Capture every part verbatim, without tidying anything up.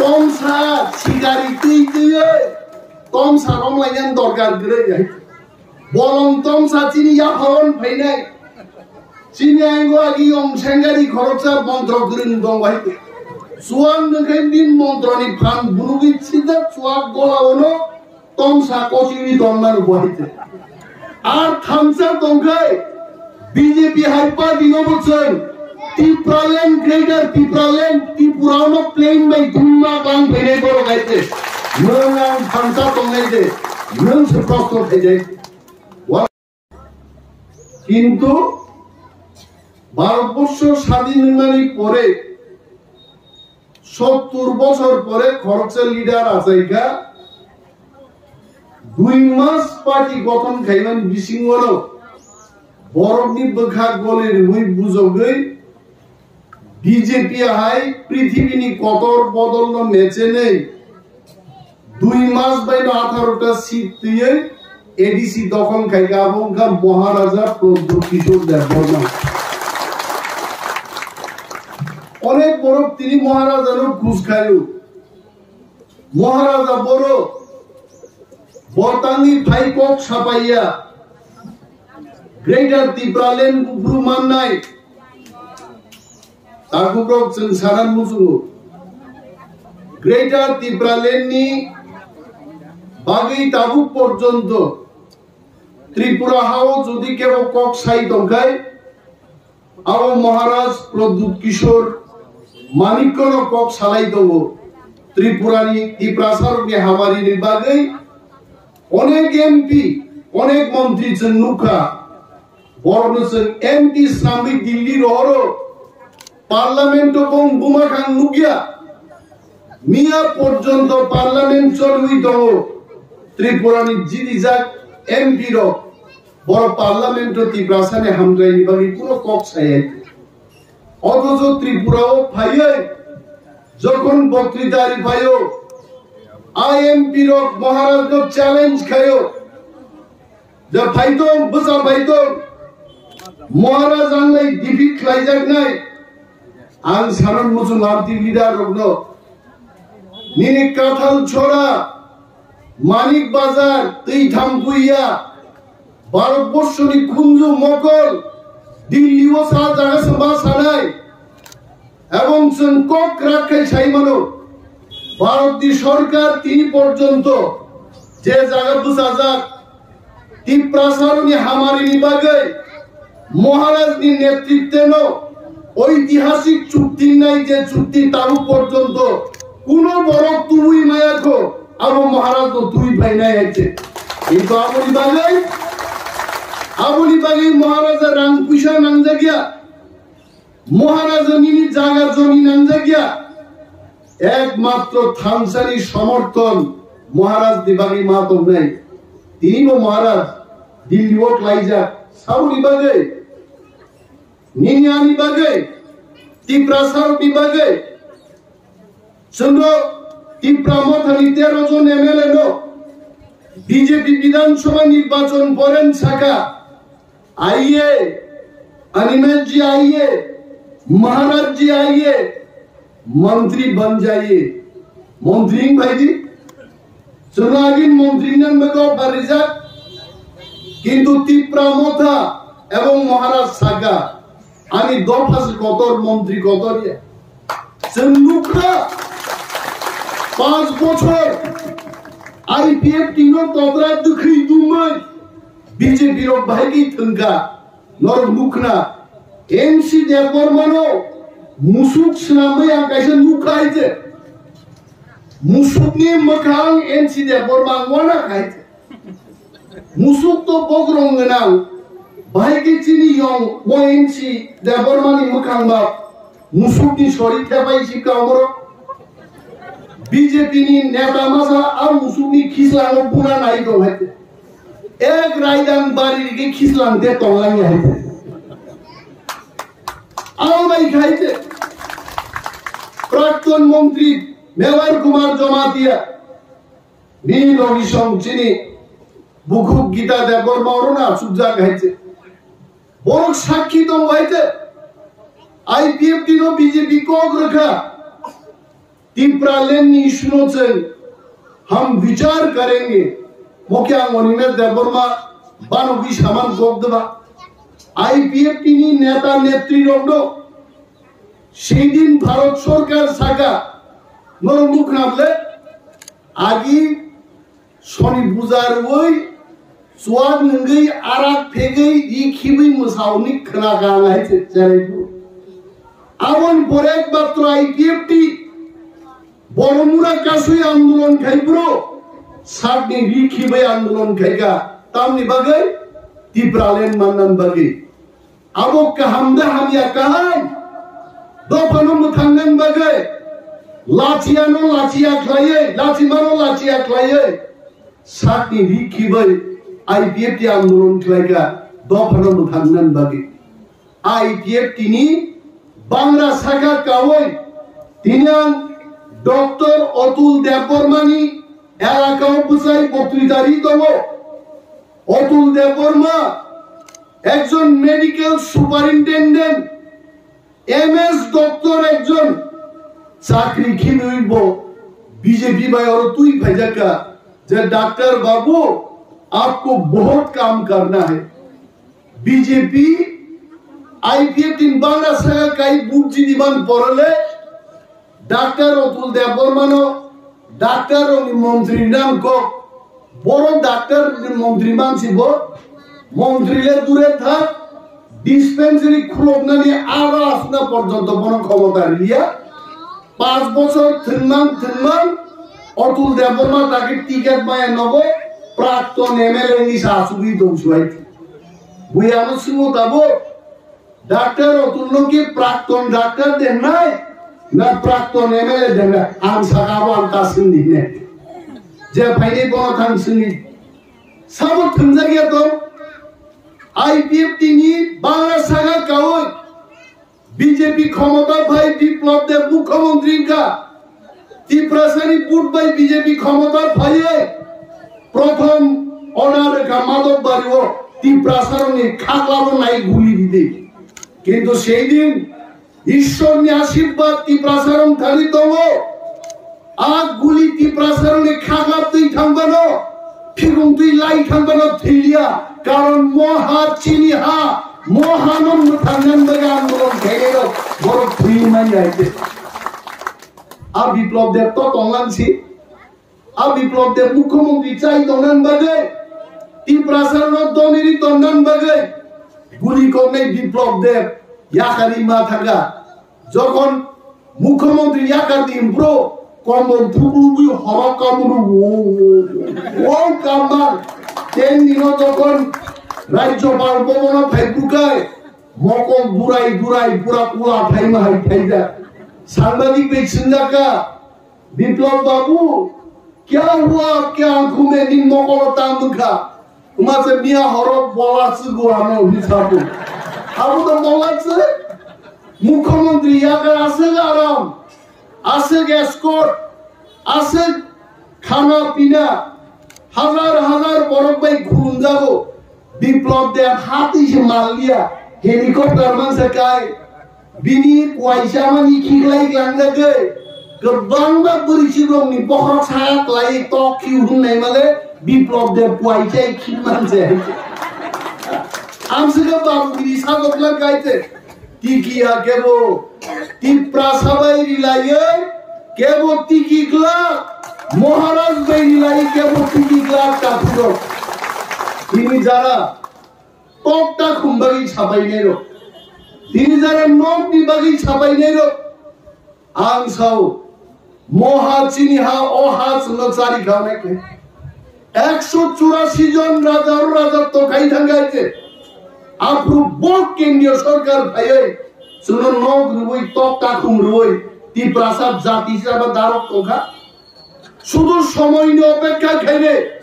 Tomsa sikari twi twiwi tomsa romlainani dorkar kwrwi hai. Bolong tomsa chini yapharon phainai. Chini aingo agi yong sengari khoroksa montro kwrwng dong hai. Suang nangkhe din montroni phan bunugwi sida chuak gola ono tomsa kochiri tongmani bo hai. Ar thamsa tongkhai B J P hai party no bo chwng Tipraland, Greater Tipraland, Tripura no plain bai thumma klang phainai borok hai se. Nwng ang thamsa tongnai se, nwng se kosto khaijai. Wa-, kintu Bharatborsho sadin wngnani pore sottur bochor pore khoroksa leader achaikha, dui mas party gothon khaimani bisingo borokni bwkha goli rwui bujogwi B J P hai prithibini kotor bodolno mechenwi dui mas baino atharo ta seat twiwi A D C dokhon khaikha, abo wngkha Maharaja Pradyut Kishore Debbarma. Onek borok tini Maharajano khus khaio. Maharaja borok bo tangwi phai kok sapaiya. Greater Tipraland buphuru mannai. Takukrok chwng sana muchungo. Greater Tipraland ni bagwi tabuk porjonto Tripura hao jodi kebo kok sai tongkhai, abo Maharaj Pradyut Kishore Manikko no kok salai tongo. Tripura ni Tiprasa rok ni hamari ni bagwi onek M P, onek montri chwng nukha. Borokno chwng M P swnamwi Delhi rohoro, Parliament o bong buma khang nukya. Miya porjonto Parliament cholwi tongo. Tripura ni jidijak M P rok, borok Parliament o Tiprasa ni hamkrai ni bagwi kunu kok saya. Othocho Tripura o phaiwi jokhon boktwita ri phaio, I M P rok Maharaj no challenge khaio. Je phaitong, bwsa phaitong, Maharaj ang lai defeat khlaijaknai. Ang sanon muchung amtwi leader rokno, nini Kathal Chora, Manik Bazar, Twitham Puiya, Bharat Borshoni khunju mokol, Delhi o sa jaga se ma sanai. Ebong chwng kok kwrak khai sai mano, Bharatni sorkar tini porjonto je jaga bwchajak, Tiprasaroni hamarini bagwi Maharajni netritwno oitihasik chukti wngnai, je chukti tabuk porjonto kuno borok tubui maya kho, abo Maharajno tubui phainai hai se. Kintu aboni bagwi, aboni bagwi Maharaja rang puisa nangjakya. Maharaja nini jaga jomi nangjakya, ekmatro thansani somorthon Maharaj ni bagwi ma tongnai. Tinibo Maharaj Delhi o klaijak, saboni bagwi, nini ani bagwi, Tiprasa rokni bagwi. Chwngno Tipra Mothani tero jon M L A no B J P Bidhan Sabha nirbachon poren saka, "आइए, अनिमेश जी आइए, महाराज जी आइए, मंत्री बन जाइए।" Montri wng phaidi. Chwngno agini montri wngna bagwi offer rijak, kintu Tipra Motha ebong Maharaj saka, ani dopha se kotor, montri kotor ya. Chwng nukha, panch bochor I P F T no todra dwkhwi dumwi B J P rok bahai khe thwngkha. Norok nukna, N C Debbarmano musuk swnamwi ang kaisa nukha hai se. Musukni mwkhang N C Debbarma ang wana hai se. Musuk to bokrong gwnang, bahai khe chini yong o N C Debbarmani mwkhang ba musukni sori thepai si ka omorok. B J P ni neta masa a musukni khislango buna nai tong hai se. Ek raidang bari rigi khislang de tonglang ya hai. Ang bai khai de. Prakton montri Mevar Kumar Jamatia. Ni logi song chini bukhuk Gita Debbarma oro na sujak hai se. Borok sakhi tong hai se. I P F T no B J P kok rwkha. Tipraland ni issue no chwng hum vichar karenge. Mokhe ang Animesh Debbarma bano bi saman kok deba. I P F T ni neta netri rok no seidin Bharat Sarkar saka norok nukna ble agi Soni puja rwui, chuak nungwi, arak phegwi, ri khibwi mwsauni khwna ka ang hai se cherai phuru. Aboni pore ekmatro I P F T Boromura kasui andolon khai phuru, sakni ri khibwi andolon khai ka, tamni bagwi Tipraland mannan bagwi. Abo kaham de hamya kaham. Dophano mwthangnan bagwi. Lachiano lachia khlaiwi, lachimano lachia khlaiwi. Sakni ri khibwi I P F T andolon khlaika dophano mwthangnan bagwi. I P F T ni bangra saka kawi tini ang Doctor Atul Debbarma ni elakao bwsai boktwita ri tongo. Atul Debbarma ekjon medical superintendent, M S doctor ekjon chakri khibwi bo B J P bai oro twi phaijakha je, "Doctor babu, aapko bahut kaam karna hai." B J P, I P F T ni bangra saka kai bujji diban porole, Doctor Atul Debbarma no doctor rokni montri nang kok. Boro doctor ni montri mansi bo. Montri le dure thak, dispensary khuloknani aro asna porjonto bono khomota riya. Panch bochor thwngmang thwngmang Atul Debbarma dagi ticket maya nogo Prakton M L A ni sa asugwi tong suai. Bui ano swngmo tabuk. Doctor Atul no ki Prakton doctor denai na Prakton M L A denai? Ang saka abo ang ta swngdi ne. Je phaini bono thang swngdi. Sabo thwngjak ya to. I P F T ni bangra saka kawi. B J P khomota phai Biplab Deb mukhyamantri wngkha. Tiprasani vote bai B J P khomota phaiwi prothom order rwkha Madhobbario Tiprasarokni khaklabo nai guli ridi. Kintu seidin Ishwarni ashirbad Tiprasarok thani tongo. A guli Tiprasarokni khaklap twi thangmano, phigong twi lai thangmano thwilia. Karon moha chini ha, moha no mwthangnan bagwi andolon khairok borok thwi manya ite. A Biplab Deb to tonglang si. A Biplab Deb mukhyamantri chai tongnan bagwi, Tiprasa no doniri tongnan bagwi, guli koknai Biplab Deb yakari ma thangkha. Jokhon mukhyamantri yakar di bro, kombol thubui horo kamuru wo, wo, wo, wo kamang. Ten dino jokhon Rajyopal bhobono phai bukai, mokol durai durai pura kula phaima hai phaijak. Sangbadik bai swngjak kha, "Biplab babu, kya hua, kya ankhu mein?" Nini mokolo tang wngkha. Wngma se miya horo bola chwgo ano hinwi sabu. Abo to bola chwk. Mukhyamantri yakar aswk aram, aswk escort, aswk khana pina, hazar hazar borok bai khulumjago. Biplab Deb hatwi se malliya, helicopter mansa kai. Bini kuaisa mani khiklai klangjagwi kwbangma bwrwi chibrokni bokhorok saya kwlai tok khiu hwnwi naimale Biplab Deb kuaisa khimang se. Amswkhe babu bini sagokla kaite tikiya kebo Tiprasa bai rilaiwi kebo tikikla Maharaj bai rilaiwi kebo tikikla takhurok. Tini jara tok ta khum bagwi sabainairok, tini jara nokni bagwi sabainairok, ang sao, moha chini ha, o ha chwngno chari khaunai khe. Ekso churasi jon raja o raja tokhai thangkha khe. Aphuru bo kendriya sarkar phaiwi chwngno nok rwui, tok ta khum rwui, Tiprasa jati hisaba darok tongkha. Sudu somoini opekha khainai.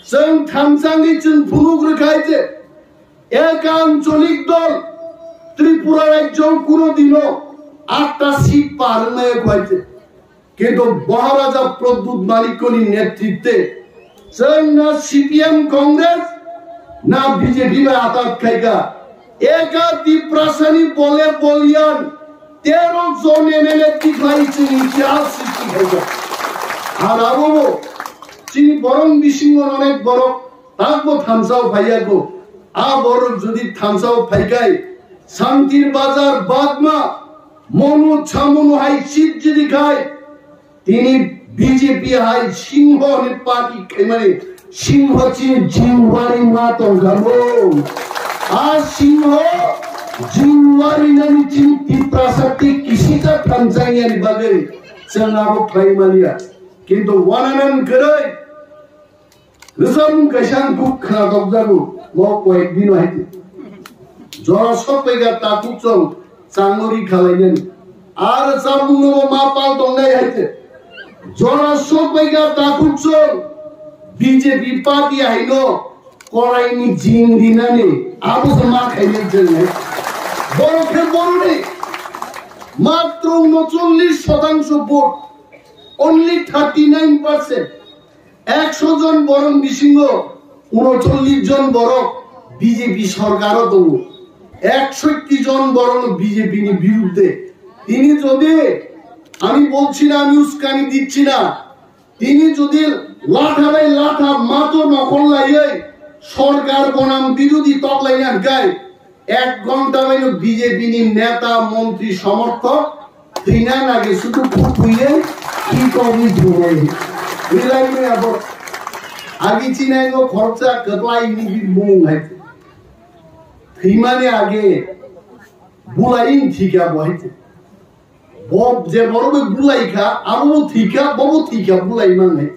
Chwng thamsangwi chwng phunuk rwkhai je, eka ancholik dol Tripura rajyo kuno dino atta seat par wngnai khwai je. Kintu Maharaja Pradyut Manikya ni netritwe chwng na C P M Congress na B J P bai atat khaikha. Eka Tiprasani bole bolyan tero jon M L A tikhlai chwng itihas srishti Ar abo bo chini borong bisingo onek borok takbo thansa o phaiya ko. A borok jodi thansa o phaikai, Santir Bazar, Bagma, Monu, Chamunu hai seat jodi khai, tini B J P hai singho ni party khaimani singho chini jingwari ma tongkha bo. A singho jingwari nani chini Tiprasa tei kisisa thansa yani bagwi chwng abo khlai maliya. Kintu wananan kwrwi Rwchapmung kaisa ang kuk khna dokjago, mo koyek dino haite. Jora sok paiga takhuk chwng changori khalainani. Ar rwchapmung no ma pal tongnai haite. Jora sok paiga takhuk chwng B J P party haino koraini jing rinani abo se ma khainai jwngnai. Borok khe boroni matro unocholish shotangsho vote, only thirty nine percent. Ekso jon borok bisingo unocholish jon borok B J P sorkaro tongo. Eksotti jon borok B J P ni birudde. Tini jodi, ami bolchi na, ami uskani dicchi na, tini jodi latha bai latha mato nokol laiwi sorkar bonam birudi toklaina hwnkhe, ek ghonta baino B J P ni neta, montri, somorthok thwina nage sudu phuthuye ki komi thore. Rilai me abo agi chinai no khoroksa kwplai ni bi mung hai. Thwimani age bulai thika bo hai. Bo je borok bai bulai kha, abo bo thwi kha, bo bo thwi kha, bulai mangnai.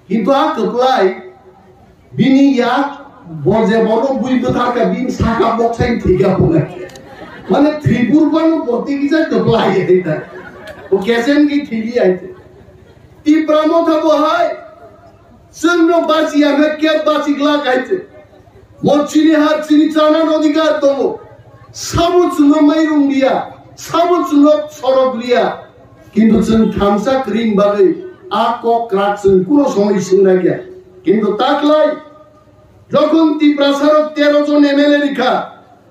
Kintu a kwplai bini yak bo je borok bui bwthar kha, bini saka bok sai thwi kha bulai. Mane thwi pur bano bo twi kisa kwplai hai ta. O kesen ki thwi li hai te. Tipra Motha bo hai. Chwngno bachiya hwnkhe keb bachiglak hai se. Mo chini ha chini chana no adhikar tongo. Sabo chwngno mairung liya, sabo chwngno sorok liya. Kintu chwng thansa kwrwini bagwi a kok kwrak chwng kuno somoi swngna kya. Kintu taklai jokhon Tiprasarok tero jon M L A rikha,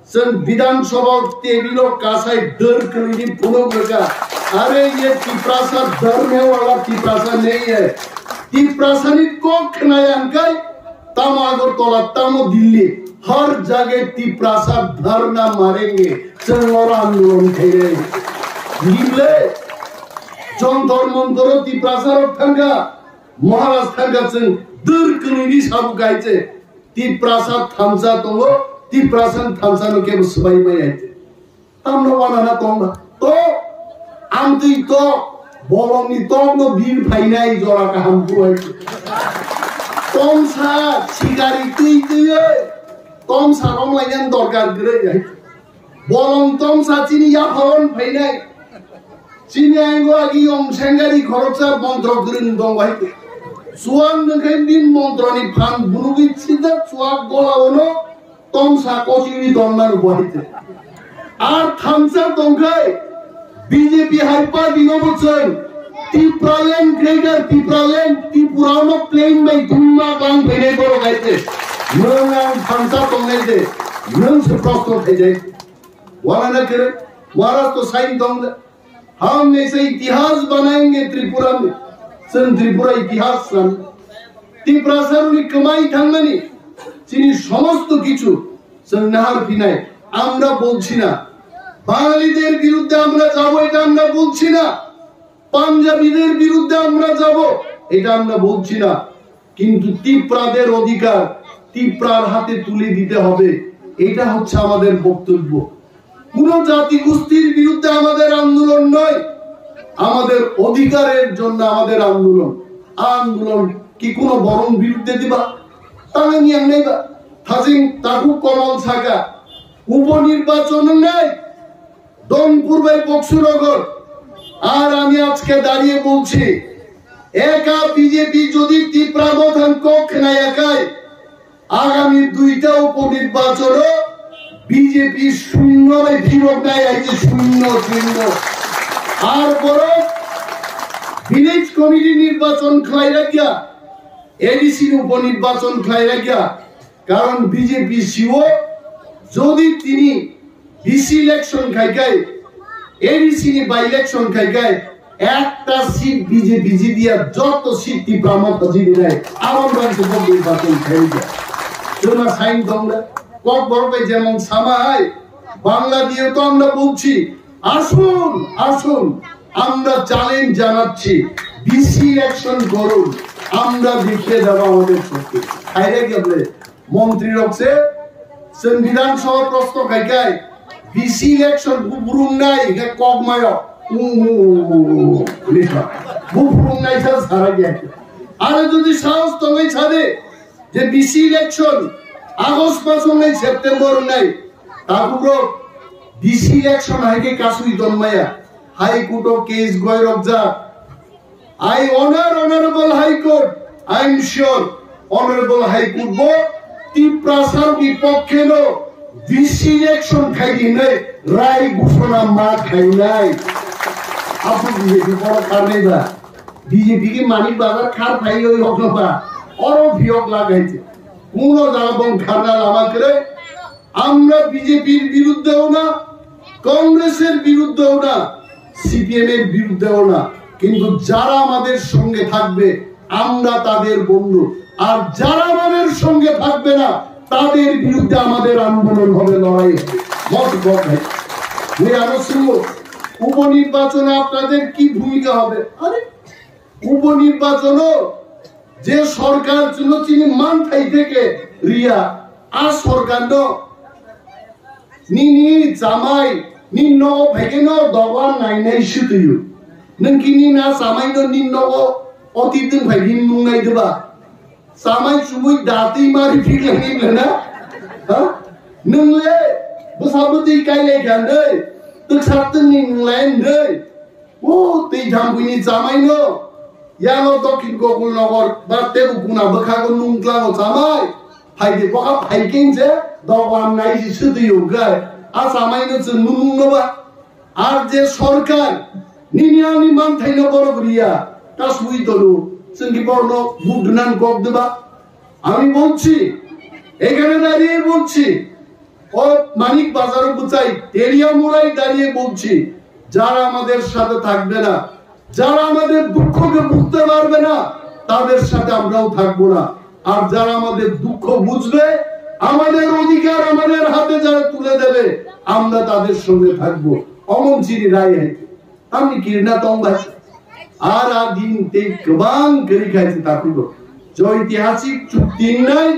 chwng Bidhan Sabha table o kasai dwr kwlwini phunuk rwkha. Are ye Tiprasa dharme wala Tiprasa nahi hai. Tiprasani kok khnaya hwnkhe tamo Agartala, tamo Delhi, har jage Tiprasa dharna marenge, chwng oro andolon khainai. Gimle Jontor Montor o Tiprasarok thangkha, Maharaj thangkha, chwng dwr kwlwini sabuk hai se. Tiprasa thansa tongo, Tiprasa thansa no kebo swbai mai hai. Tamno wana na tong ba. To, amtwi to, bolong ni tok no bir phainai jora kaham kuwai. Tomsa sikari twi twi, tomsa romlainan dorkar gre hai. Bolong tomsa chini yaphao phainai. Chini aingo agi yong sengari khoroksa montro kwrwng dong bai. Suang nangkhe din montroni phan bunugwi sida chuak gola ono tomsa kochiri dongma rw bai. Ar thansa tongkhai B J P hai party no bo chwng Tipraland greater Tipraland Tripura no plain bai thumma bang phainai borok hai se. Nwng ang thansa tongnai se. Nwng se prosto khaijai. Wana na kere, Maharaj to sign tong da. Hum aisa itihas banayenge Tripura mein. Chwng Tripura itihas san. Tiprasarokni kwmai thangmani chini somosto kichu chwng nahar phinai. Amra bolchi na. Bangaliter birudde amra jabo, eta amra bolchi na. পাঞ্জাবিদের বিরুদ্ধে আমরা যাব, এটা আমরা বলছি না, কিন্তু তিপ্রাদের অধিকার তিপ্রার হাতে তুলে দিতে হবে, এটা হচ্ছে আমাদের বক্তব্য। কোনো জাতিগোষ্ঠীর বিরুদ্ধে আমাদের আন্দোলন নয়, আমাদের অধিকারের জন্য আমাদের আন্দোলন। আন্দোলন কি কোনো বরং বিরুদ্ধে দিবা? তাহলে নিয়ে নেই বা থাজিং তাকু কমল সাকা উপনির্বাচন নেই, ডোমপুর বাই বক্সুনগর। আর আমি আজকে দাঁড়িয়ে বলছি, একা বিজেপি যদি তিপ্রা মথান কখ না একায়, আগামী দুইটা উপনির্বাচনও বিজেপি শূন্য বাই ফিরত নাই, এই যে শূন্য চিহ্ন। আর বরং ভিলেজ কমিটি নির্বাচন খাই রাখিয়া, এডিসি উপনির্বাচন খাই রাখিয়া, কারণ বিজেপি সিও যদি তিনি ভিসি ইলেকশন খাইকাই, এডিসি নি বাই ইলেকশন খাইকাই, Ekta seat B J P jitiya, joto seat Tipra Motha jiti nai. Amon bai se bo nirbachon khairokya. Chwngma sign tong le. Kokborok bai jemon sama hai. Bangla diye to amra bolchi. Asun, asun. Amra challenge janacchi. B C election korun. Amra dekhiye debo amader shokti. Khairokya bole. Montri rok se, chwng Bidhan Sabha proshno khai khai, B C election buphurung nai, hingkhe kok mayo. Buphurung nai sa sara gya. Are jodi sahos tongwi sade, je B C election, August mas wngnai, September wngnai, tabuk rok B C election hai khe kasui don maya. High Court o case goi rok jak. I honor Honorable High Court. I am sure Honorable High Court bo Tiprasa ni pokkhe no B C election khai di hinwi rai ghosona ma khainai. Apo B J P boro karnai ba. B J P ki Manik Bazar khar phai oi hok no ba. Oro phiyok lagai se. Kuno jaga bong kharna lama kwrwi. Amra B J P-র বিরুদ্ধেও না, কংগ্রেসের বিরুদ্ধেও না, সিপিএম-এর বিরুদ্ধেও না, কিন্তু যারা আমাদের সঙ্গে থাকবে, আমরা তাদের বন্ধু। আর যারা আমাদের সঙ্গে থাকবে না, তাদের বিরুদ্ধে আমাদের আন্দোলন হবে, লড়াই হবে। বস, বস ভাই। ভাই, আরো শুনবো, উপনির্বাচনে আপনাদের কি ভূমিকা হবে? আরে, উপনির্বাচনও যে সরকার চুনো চিনি মান থাই থেকে রিয়া, আর সরকার ন nini chamai, nini nogo phaikhe no dogan nainai swtwiyo. Nwng khe nini na chamai no nini nogo oti twng phai nini nungnai diba? Chamai chumui datwi mari phiklai nini na? Ha? Nwng le bwsa bwtwi kailai kha ndwi, twksa twngni nunglai ndwi. O twi thambuini chamaino, yano Dokhin Gokul Nogor ba tebo kuna bwkhago nung tlango chamai. Phaidi bokha phaikin se dogan nai si swtwi ungkha. A chamaino chwng nung nung no ba. Ar je sorkar, nini ani manthaino borok riya, kasui tono, chwng ki borokno buk dwnan kok dwba. আমি বলছি, এখানে দাঁড়িয়ে বলছি, ও মানিক বাজারও বুঝাই, তেলিয়ামুড়ায় দাঁড়িয়ে বলছি, যারা আমাদের সাথে থাকবে না, যারা আমাদের দুঃখকে বুঝতে পারবে না, তাদের সাথে আমরাও থাকবো না। আর যারা আমাদের দুঃখ বুঝবে, আমাদের অধিকার আমাদের হাতে যারা তুলে দেবে, আমরা তাদের সঙ্গে থাকবো। অমন চিনি রায় হয়েছে। Tamni kirna tong bai. Ar a din tei kwbang kwrwi khai se takhuk rok. Je oitihasik chukti wngnai,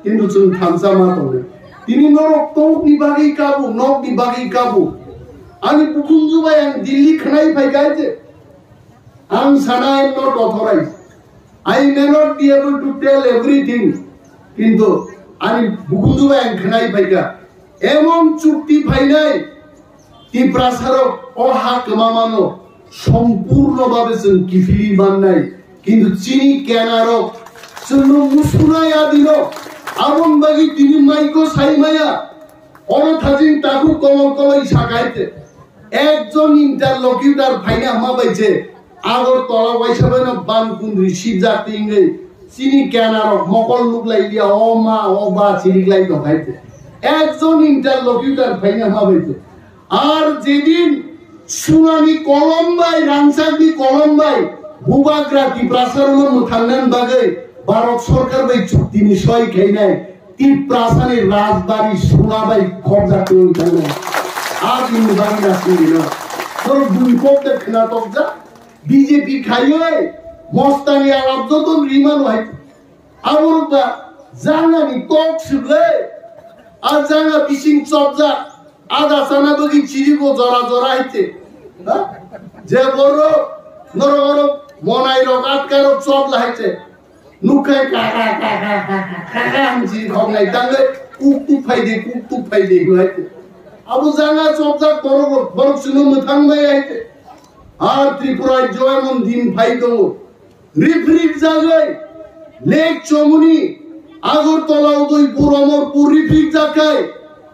kintu chwng thansa ma tongnai. Tini norok tokni bagwi kabu, nokni bagwi kabu. Ani bukhunju bai ang Delhi khwnai phai kha je. Ang sana I am not authorized. I may not be able to tell everything, kintu ani bukhunju bai ang khwnai phaikha. Emon chukti phainai, Tiprasarok o ha kwmamano sompurno babe chwng kiphilwi mannai, kintu chini kenarok chwngno musunai adino, aboni bagwi tini maiko sai maya, oro thajin takhuk komol koloi sakaite. Ekjon interlocutor phaina hama bai je Agartala waisa bai no ban kundri sibjak tingwi chini kenarok mokol nuklai liya, o ma, o ba, chiriklai tongkhaite. Ekjon interlocutor phaina hama bai je. Ar jedin sunani kolom bai, rangchakni kolom bai, bubagra Tiprasarokno mwthangna bagwi Bharat sorkar bai chuktini soi khainai, Tiprasani rajbari suna bai khobjak twi thangna. A bini bagwi na sini na. Soro bini kok de khna tokjak. B J P khaiwi mostani alap joto rimano hai. Aborok ba jangani kok swrwlai. A janga bising chopjak. Ada sana bagwi chirigo jora jora haite. Ha? Je boro norok oro monai rok atkaro chopla haite. Nukhai kaka kaka kaka kaka hamsi khoknai tangwi kuk tuk phaidi, kuk tuk phaidi hwnwi. Abo janga chopjak borok, borok chwngno mwthang bai hai. Ar Tripura joemon din phai tongo. Riprik jagwi Lake Chomoni, Agartala, Udaipur, Amarpur riprik jakai.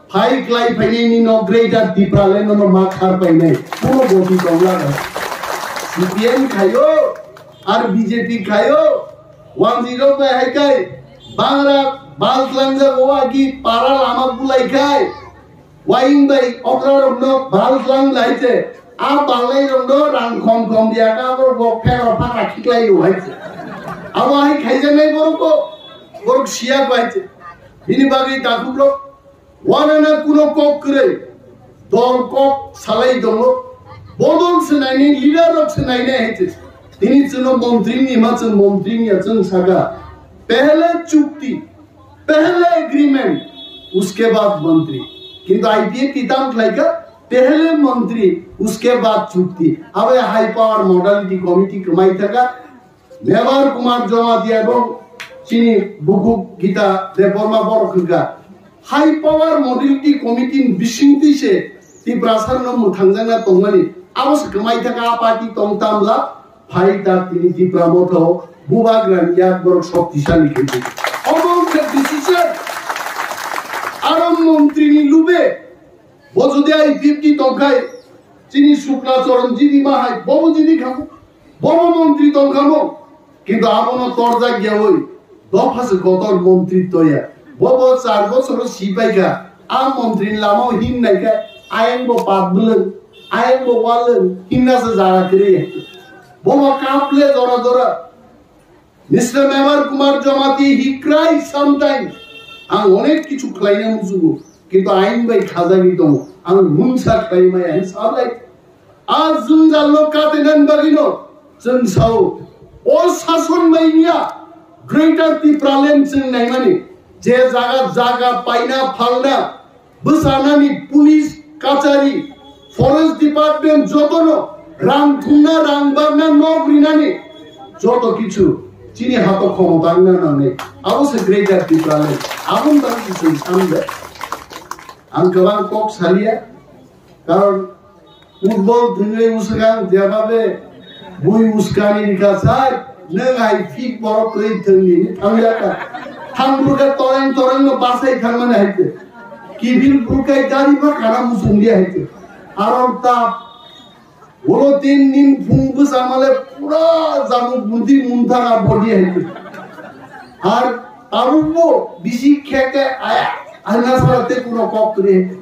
Phai klai phainai ni no Greater Tipraland no ma khar painai. Kuno goti tongla. C P M khayo, ar B J P khayo. Wanjwi rok bai hai kai. Bangra bal tlangjak o agi para lama bulai kai. Waing bai okra rok no bal tlang lai te. A balai rok no rang khom khom dia ka borok bo phero phaka khiklai o hai se. Abo hai khaijaknai borok ko, borok siya ko hai se. Bini bagwi takhuk rok, wanana kuno kok kwrwi, dol kok salai tongo, bodol se nainai, leader rok se nainai hai se. Tini chwngno montri ni ma chwng montri ni ya chwng saka, pehle chukti, pehle agreement, uske baad montri. Kintu I P F T tam khlai kha, pehle montri, uske baad chukti. Abo high power modality committee kwmai thaka, Mevar Kumar Jamatia bo chini bukhuk Gita Debbarma borok hwnkha. High power modality committee ni bisingtwi se Tiprasa no mwthangjakna tongmani. Abo se kwmai thaka a party tong tamla. Phai ta tini Tipra Motha o bubagrani yak borok shoktisali khe di. Omo wngkha decision. Aro montri ni lube, bo jodi I P F T tongkhai, chini Shukla Charan jini ma hai, bobo jini khamu, bobo montri tongkhamu. Kintu abono torjak yawi, dopha se kotor montri toya. Bobo char bochor o sipai kha, a montri ni lama o him nai kha, ayang bo pap bwlwng, ayang bo walwng, himna se jara kwrwi. Bobo kaple jora jora. Mister Mevar Kumar Jamatia, he cries sometimes. Ang onek kichu khlaina muchugo, kintu ain bai khajagwi tongo. Ang mungsa khlai maya, he sablai. A jwngjal no katenani bagwi no chwng sao. O sason bai ya Greater Tipraland chwng naimani. Je jaga, jaga paina phalna, bwchanani, police kachari, forest department jotono rang thumna, rang barna, nok rinani joto kichu chini hato khomota wngna nangnai. Abo se Greater Tipraland. Aboni bagwi se chwng samde. Ang kwbang kok saliya, karon football thwngwi uswkang jebabe bui uskani rika sai, nwng hai fit borok twi thwngni ni thangya ka. Thangburkha toreng toreng no basai thangmani hai khe. Kibil burkai gari ba kana musung dia hai khe. Aron ta ulo tin nin phung bwsa male pura jamuk bunti munthara body hai khe. Ar tabukbo bisi khe khe aya, aya sara te kuno kok kwrwi.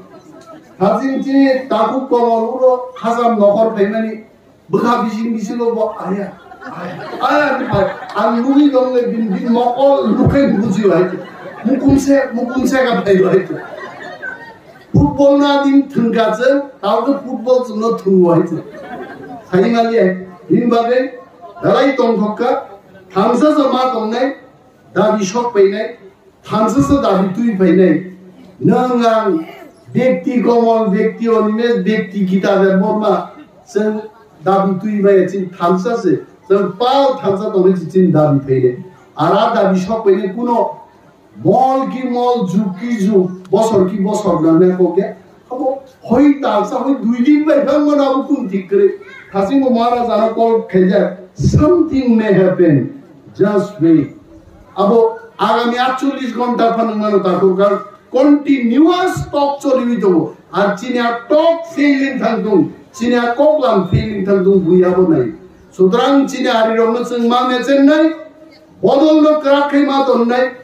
Hajin chini tabuk komol uro khajam nokhor phaimani bwkha bising bisingo bo aya, aya, aya, aya, ang nugwi dong le bin, bin mokol nukhai buji hai. Mukum se, mukum se ka phai hai. Football na din thwngka chwng, tao khe football chwngno thwngo hai chwng. Saimaliya, hini bagwi belai tongthokka, thamsa sa ma tongnai, dabi sok painai, thamsa sa dabi twi painai. Nwng ang bekti Komol, bekti Animesh, bekti Gita Debbarma, chwng dabi twi maya chini thamsa se, chwng pal thamsa tongwi chini dabi painai. Ara dabi sok painai kuno Mol ki mol, jug ki jug, bosor ki bosor nang nai kok ya. Abo hoi talsa, hoi dui din bai bang mana abo kun thik kre. Thasing bo Maharaja no call khaijak. Something may happen. Just wait. Abo agami atchollish ghonta phano mano takhuk kar continuous talk choliwi tongo. Ar chini a talk failing thang tung, chini a koklam failing thang tung, bui abo nai. Sutrang chini ari rok no chwng ma mechenai. Bodol no kwrak khe ma tonnai,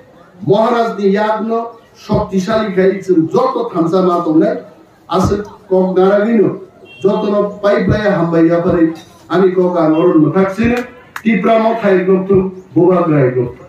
Maharaj ni yak no shoktisali khai chwng joto thamsa ma tongnai, aswk kok naragwi no joto no pai pai hambai yapharwi ani kok ang oro mwthak sino, Tipra Motha hai nokthung, Bubagra hai nokthung.